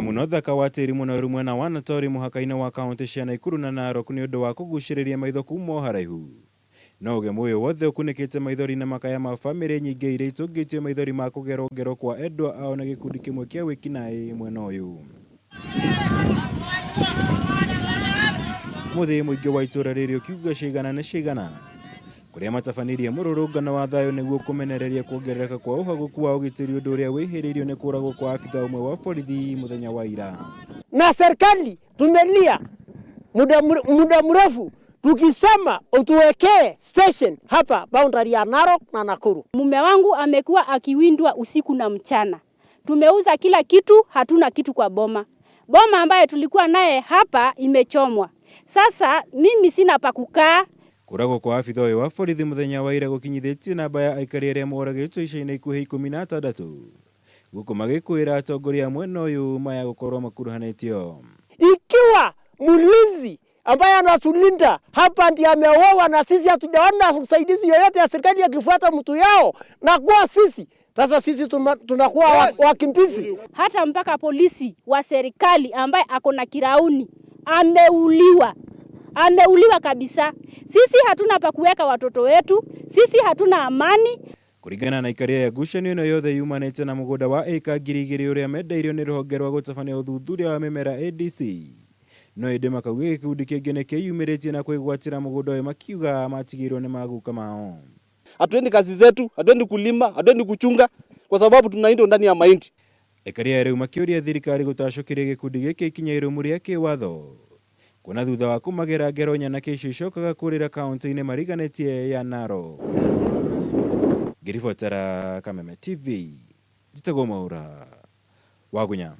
Ũgemu na ũthaka wa tĩri mũnoru mwena wa Natori mũhaka-inĩ wa kauntĩ cia Naikuru na Narok nĩ ũndũ wa kũgucĩrĩria maitho kuma o haraihu. No ũgemu ũyũ wothe ũkunĩkĩte maithori na makaya ma bamĩrĩ nyingĩ iria itũngĩtio maithori ma kũgerwo ngero kwa endwa ao nĩ gĩkundi kĩmwe kĩa wĩkinaĩ mwena ũyũ. Mũthĩ mũingĩ wa itũra rĩrĩ ũkiuga ciigana nĩ ciigana kũrĩa matabanirie mũrũrũngano wa thayũ nĩguo kũmenereria kuongerereka kwa ũhagũku wa ũgitĩri ũndũ ũrĩa wĩhĩrĩirio nĩ kũragwo kwa abitha ũmwe wa borithi mũthenya wa ira. Na serikali tumelia muda mrefu tukisema utuwekee station hapa boundary ya Narok na Nakuru. Mume wangu amekuwa akiwindwa usiku na mchana. Tumeuza kila kitu, hatuna kitu kwa boma. Boma ambayo tulikuwa naye hapa imechomwa. Sasa mimi sina pa kukaa. Kũragwo kwa abitha ũyũ wa borithi mũthenya wa ira gũkinyithĩtie namba ya aikari arĩa moragĩtwo ica-inĩ ikuhĩ 16 gũkũ magĩkwĩra atongoria a mwena ũyũ maya gũkorwo makuruhanĩtio. Ikiwa mlinzi ambaye anatulinda hapa ndiye ameuawa na sisi hatujaona usaidizi yoyote ya serikali akifuata mtu yao, na kuwa sisi sasa sisi tunakuwa wakimbizi. Hata mpaka polisi wa serikali ambaye ako na kirauni ameuliwa. Ameuliwa kabisa. Sisi hatuna pa kuweka watoto wetu, sisi hatuna amani. Kũringana na ikaria ya ngucanio ĩno yothe yumanĩte na mũgũnda wa ĩka 2000 ũrĩa mendeirio nĩ rũhonge rwa gũtabania ũthuthuria wa mĩmera ADC. No ĩndĩ makauga gĩkundi kĩngĩ nĩ kĩyumĩrĩtie na kwĩgwatĩra mũgũnda ũyũ makiuga matigĩirwo nĩ maguka mao. Hatuendi kazi zetu, hatuendi kulima, hatuendi kuchunga kwa sababu tunaindwa ndani ya mahindi. Aikari aya rĩu makĩũria thirikari gũtacũkĩria gĩkundi gĩkĩ ikinya irũmu rĩa kĩwatho kuona thutha wa kũmagera ngero nyanake icio icokaga kũrĩra kaunti-inĩ mariganĩtie ya Narok. Ngĩribotera Kameme TV, njĩtagwo Mwaura Wagunya.